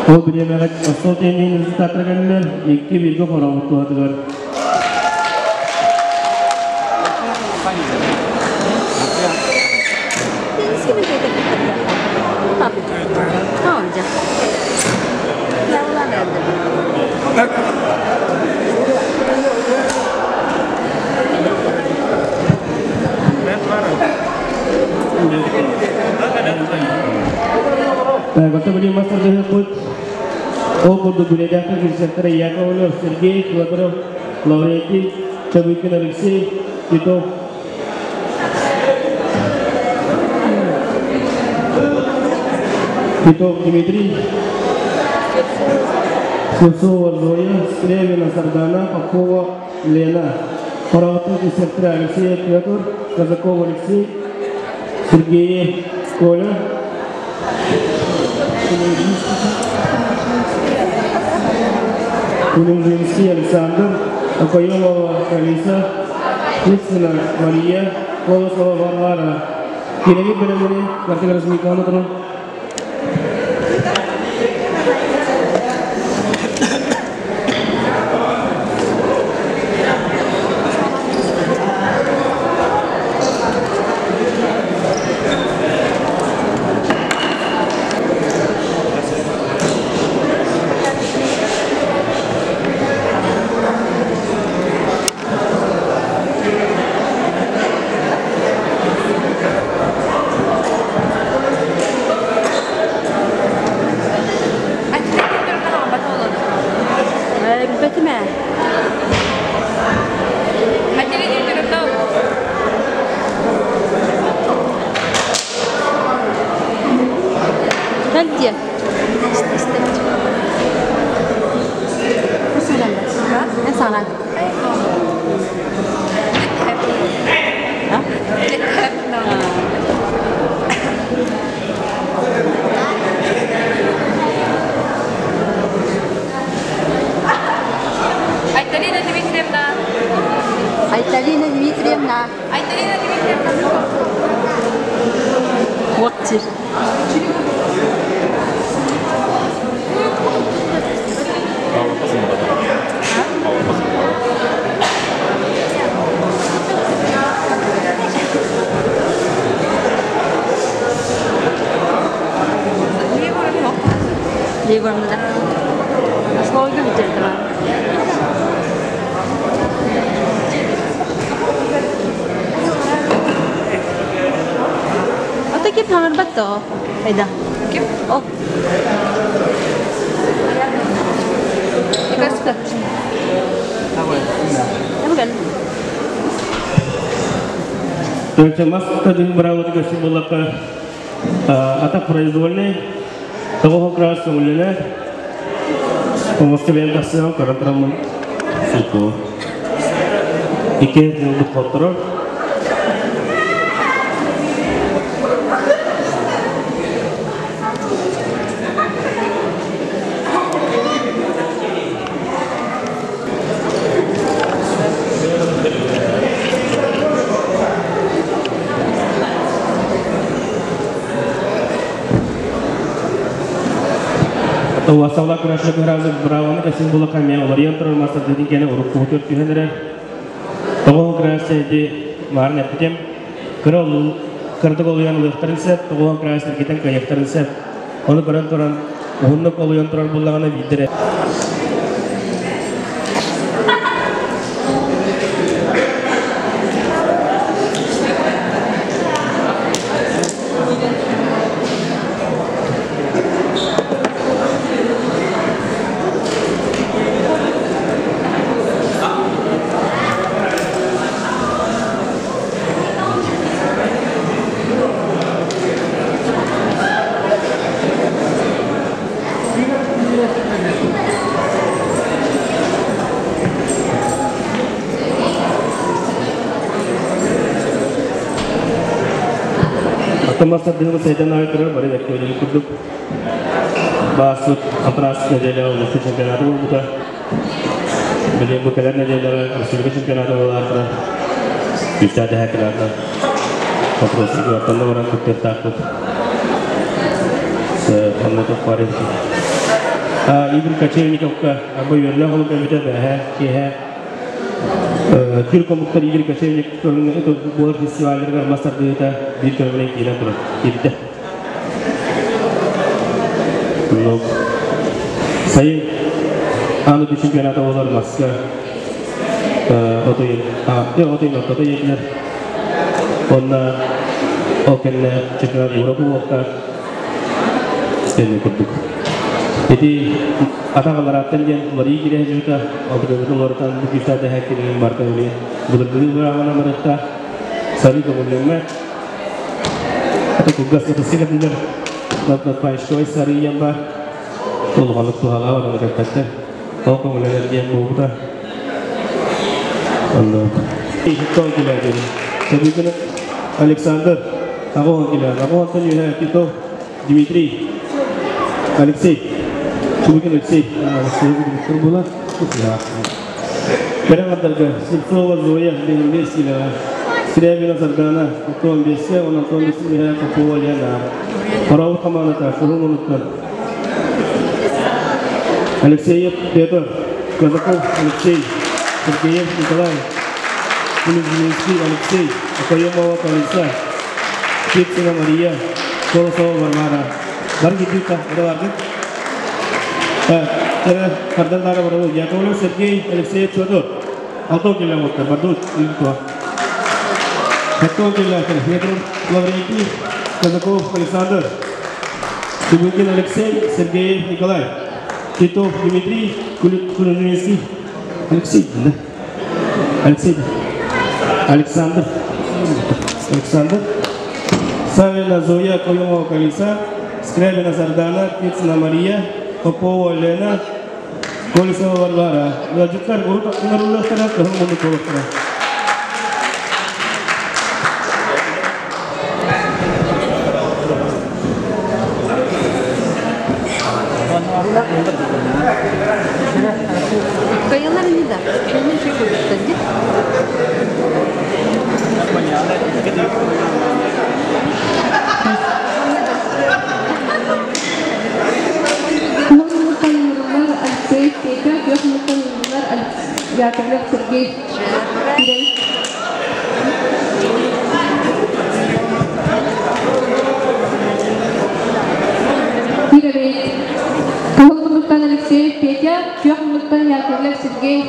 Ол бириэмэҕэ остуол тенниһин результаттара кэллилэр, икки бииргэ хорообут туһатыгар. Готовили мастер-дыһыппыт. Ол курдук билэдэхтэр кирсэктэрэ Яковлев Сергей, Федоров Лаврентий, Чабыкин Алексей, Титов Титов Дмитрий, Слепцова Зоя, Скрябина Сардана, Попова Лена. Хороҕоттон кирсэктэрэ Алексей Петр, Казаков Алексей, Сергеев Коля, Кулунжинский Александр, Акоемова Алиса, Птицына Мария, Колосова Варвара. Кирэги бөлөмүнү Мартын Размиканы туран. Билбэтим ээ. Кэл диэ. Эн саҥа. Айталина Дмитриевна. Айталина Дмитриевна. Айталина Дмитриевна. Вот сир. Егоровна, да. Слойга бүтэрдим. Ата кип хаҥарбат тоҕо? Айда. Ким? О. Мас тадын быраабыты көстүн буллакка атах произвольный тоҕо крас көҥүллэнэр Оҥосто бэйэм тахсыам көрөн тураммын сутуу. Икки ылбыт хотторор. Уасалла күрэххэ быһаразы браваны кэсин була камия оларыйан турар мастардыытын кэнэ уруккубутугар түһэн эрэр. Тоҕо красиди маарын эппитим. Кыра кыратык олуйан ылыахтарын сөп, тоҕо крас эргитэн кыайыахтарын сөп. Ону көрөн туран, уһуннук олуйан турар буллаҕына биирдэрэ Атамасардыгы сайдан аайтырар бары бэккэ курдук баасыт апраас неделя улуус чемпионата буолбута. Билигин бу кэлэр нэдиэлэҕэ республика чемпионата буолаатара. Күүстээх дэһээккилэргэ Игорь Кочевниковка арба үөрлээх олук эбитэ бэһэ киэһэ Түрк омуктар Игорь Кочевник буолар фестивалларыгар мас тардыыта биир көрүҥүнэн киирэн турар киирдэ. Сайын аан дойду чемпионата буолар маска отуйун отуйун ортото ийэтилэр. Онно ол кэннэ чемпионат Европа буолта Тэнни курдук. Ити атах аларааттан диэн уларыйыы киирэ сылдьыбыта, алдыргыбытын уларытан бу күүстээх дэһээккинин барыта эмиэ былыргылыы бырааҕынан барыахтаах. Сарыы көҥүллэммэт. Ата кылгас ытыска кэтиллэр надпаечковай сарыы диэн баар. Улаханнык туһалаах ону кэппэттэр. Ол көҥүллэнэр диэн буолбута. Оннук. Икки килэ Сабыкин Александр, аҕа килэ, аҕа уонтан үөһэ Титов Дмитрий, Алексей, Чубукин Алексей, Алексей буолар. Кэрэ аҥардарга Слепцова Зоя Бенембес килэҕэ, Скрябина Сардана, Антон Бессе, он Антон Бессе Попова Лена. Хоробут хамаандата Кыһыл Мунуттан Алексеев Петр, Казаков Алексей, Сергеев Николай, Кулизинский Алексей, Окоемова Калиса, Птицына Мария, Колосова Варвара. Бар китита, баргыт. Кардан дара барабы. Яковлев Сергей, Алексеев Федор. Алтон келе Бардут, Илтуа. Хаттон келе Федор Лаврентий, Казаков Александр, Чубукин Алексей, Сергеев Николай, Титов Дмитрий, Кулижинский Алексей, да? Алексей, Александр, Александр, Савина Зоя Каюмова Калиса, Скрябина Сардана, Птицына Мария, Попова Лена, Колесова Варвара. Ыалдьыттар урут ыҥырыллыахтара, кыһыл муннук буолуохтара. Кайылар ини да. Кайылар şey koyduktan git. Муннуктан ыҥырыллар Алексей Петя, күөх муннуктан ыҥырыллар Яковлев Сергей. Кировец. Кыһыл муннуктан Алексеев Петя, күөх муннуктан Яковлев Сергей.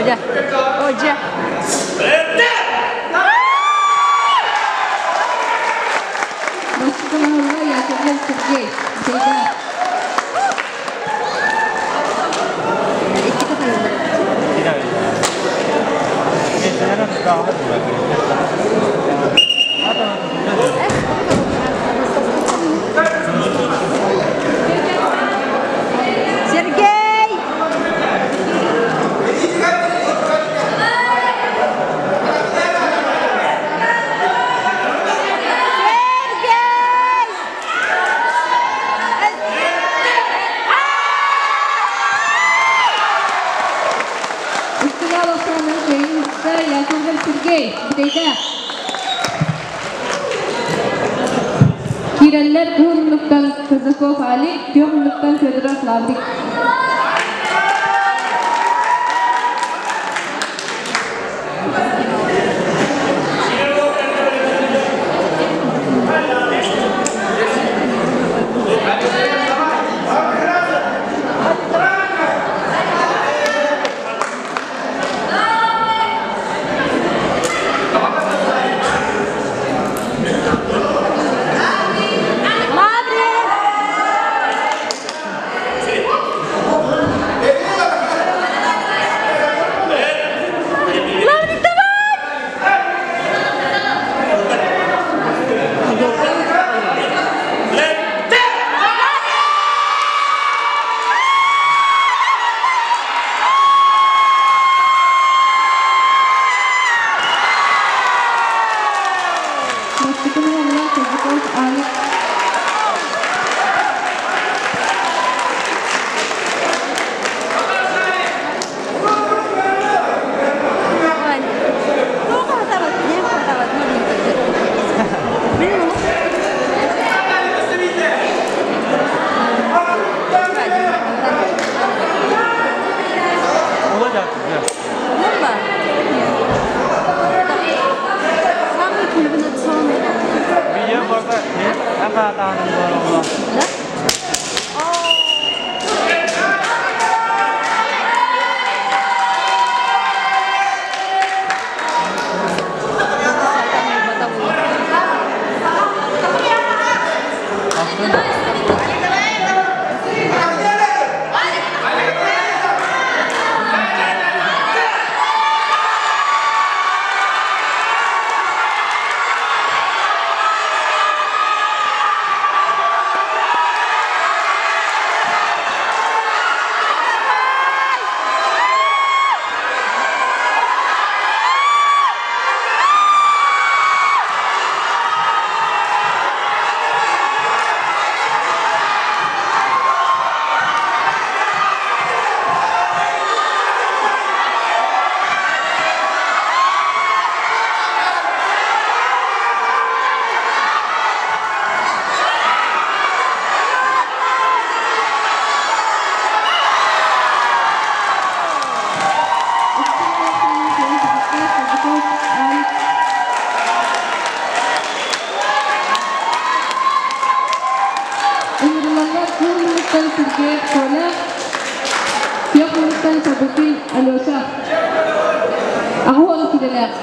Hoca. Hoca. Бастакы Яковлев Сергей. Сейда. İki kayıllar. Сергей! Сергей! Устугал охранын кыайыыта Яковлев Сергей. Бүтейда. Киирэллэр кыһыл муннуктан Казаков Али, күөх муннуктан Федоров Лаврик. Лаврик! Сергеев Коля, күөх муннуктан Собыкин Алеша. 80 киилэлээх.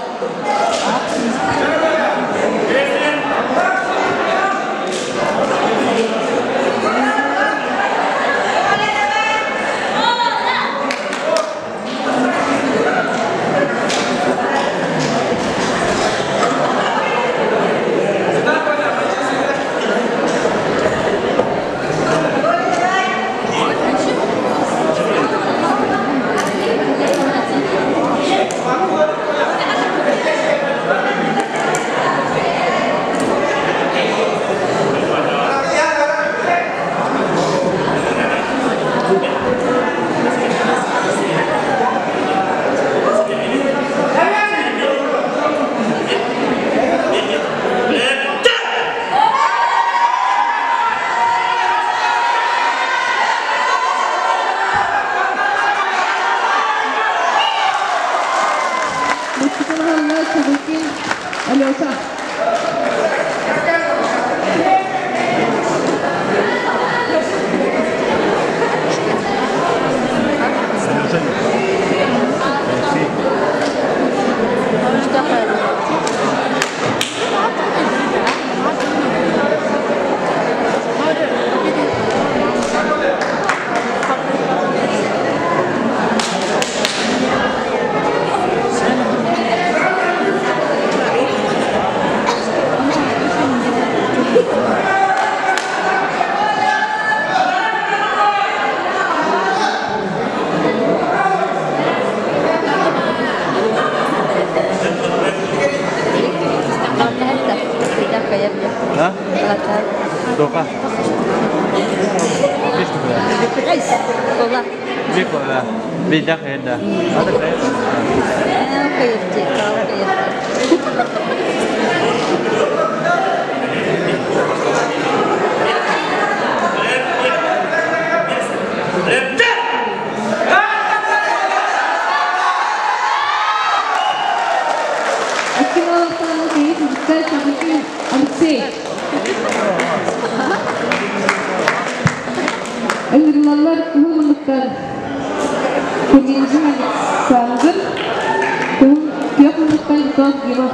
Бастакы Собыкин Алеша. Алексей. Ыҥырылаллар кыһыл муннуктан Кургинжин Александр, күөх муннуктан Титов Дима.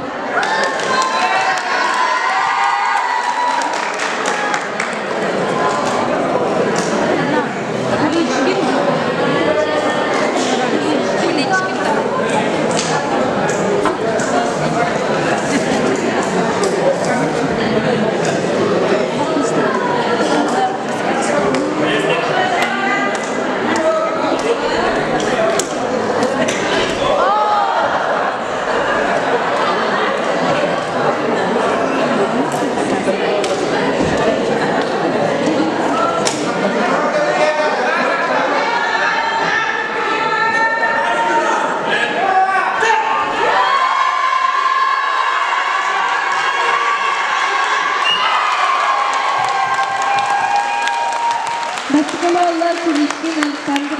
Бастакы Куличкин Александр.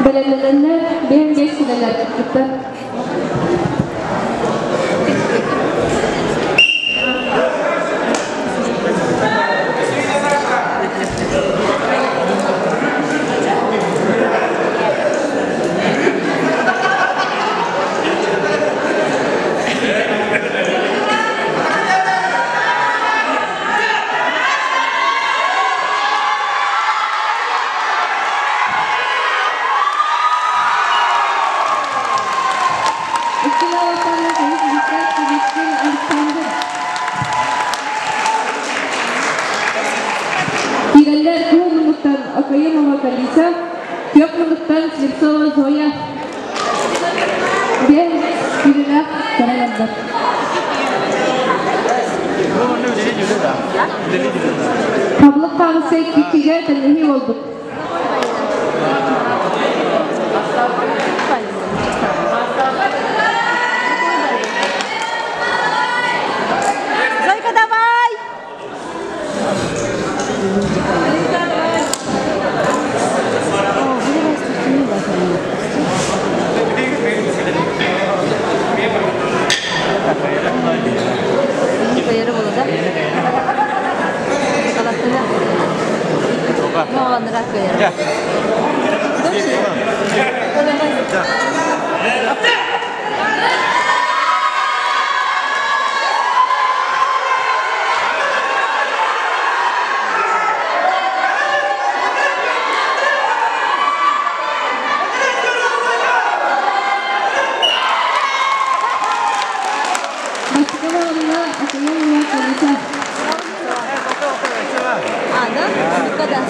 Бэлэмнэнэннэр 55 киилэлэр кыттар. Александр. Киирэллэр кыһыл муннуктан Окоемова Калиса, күөх муннуктан Слепцова Зоя. 5 киилэлээх сарайандар. Хабылык хаҕысы иккигэ тэллэһии буолбут. Зойка, давай! Бастакы оруолга Акулина Колиса. А, да? Ну-ка, да.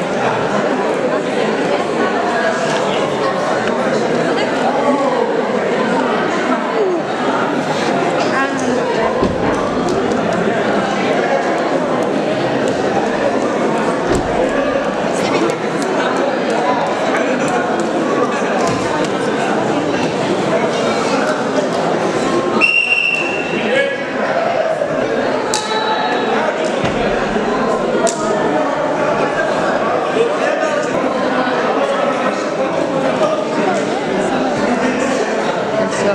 Все.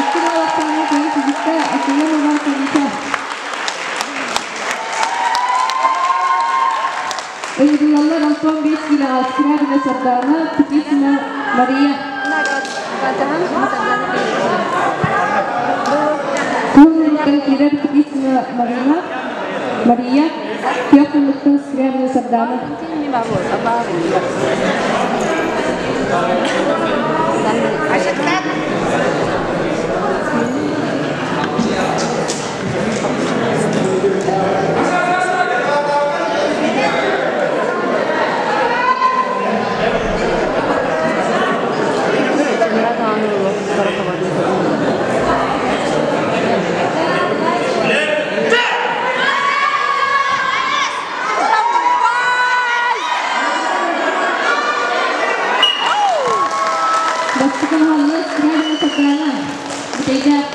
Икки уолаттаах кыыс үгүстэ Акулина Колиса. Ыҥырыллаллар 65 киилэҕэ Скрябина Сардаана, Птицына Мария. Кыһыл киирэр Птицына Марина, Мария, күөх муннуктан Скрябина Сардаана. Бастакы оруолга Скрябина Сардаана. Бүтэйдээх.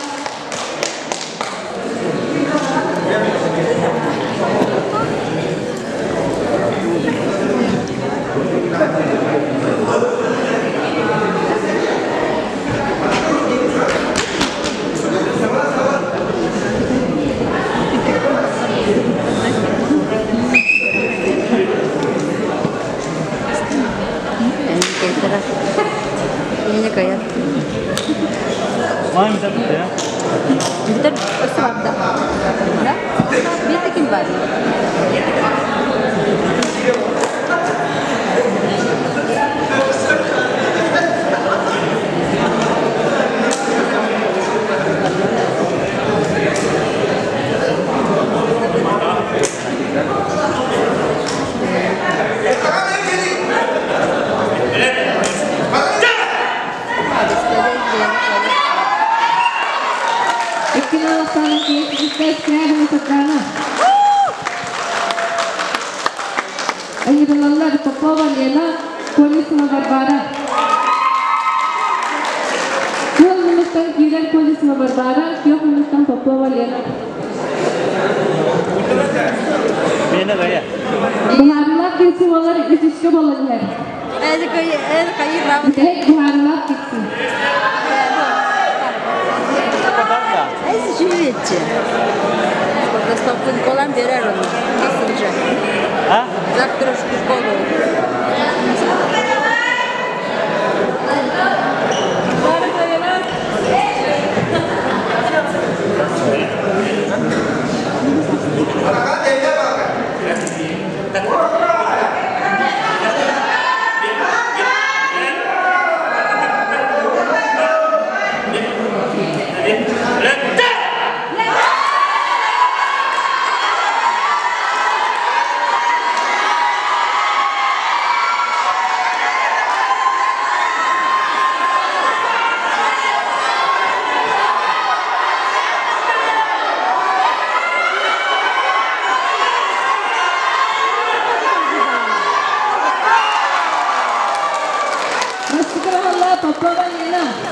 Икки уолаттаах кыыс үгүстэ Скрябина Сардаана. Ыҥырыллаллар Попова Лена, Колесова Варвара. Кыһыл муннуктан киирэр Колесова Варвара, күөх муннуктан Попова Лена. Быһаарыылаах киирсии буолар үс үскэ буолан иһэр. Бүтэһик быһаарыылаах киирсии. Завтра в школу. Попова Лена.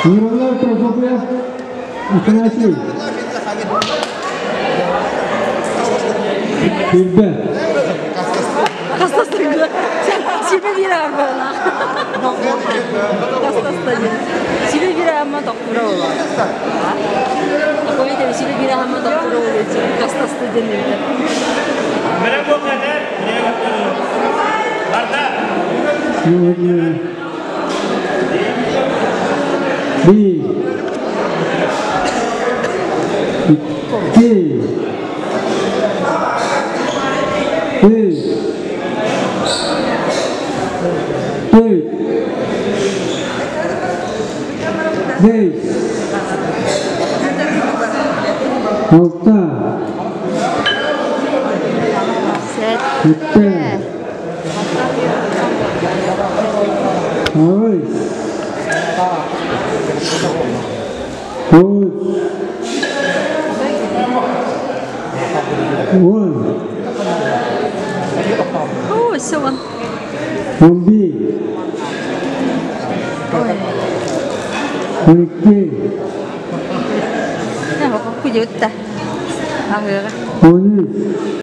Миронов Прокопьев Афанасий. Сүүрбэ. Сүүрбэ биир арбалаах. Сүүрбэ биир амма тохтура буолар. Акой сүүрбэ биир амма тохтура буолар. Кастасты диэн. Биир. Икки. Үс. Төрт. Бэс. Алта. Сэттэ. Аҕыс. Тоҕус. Уон. Ой, все он. 11. 12. Кудьутта. Аһыаҕа. 13.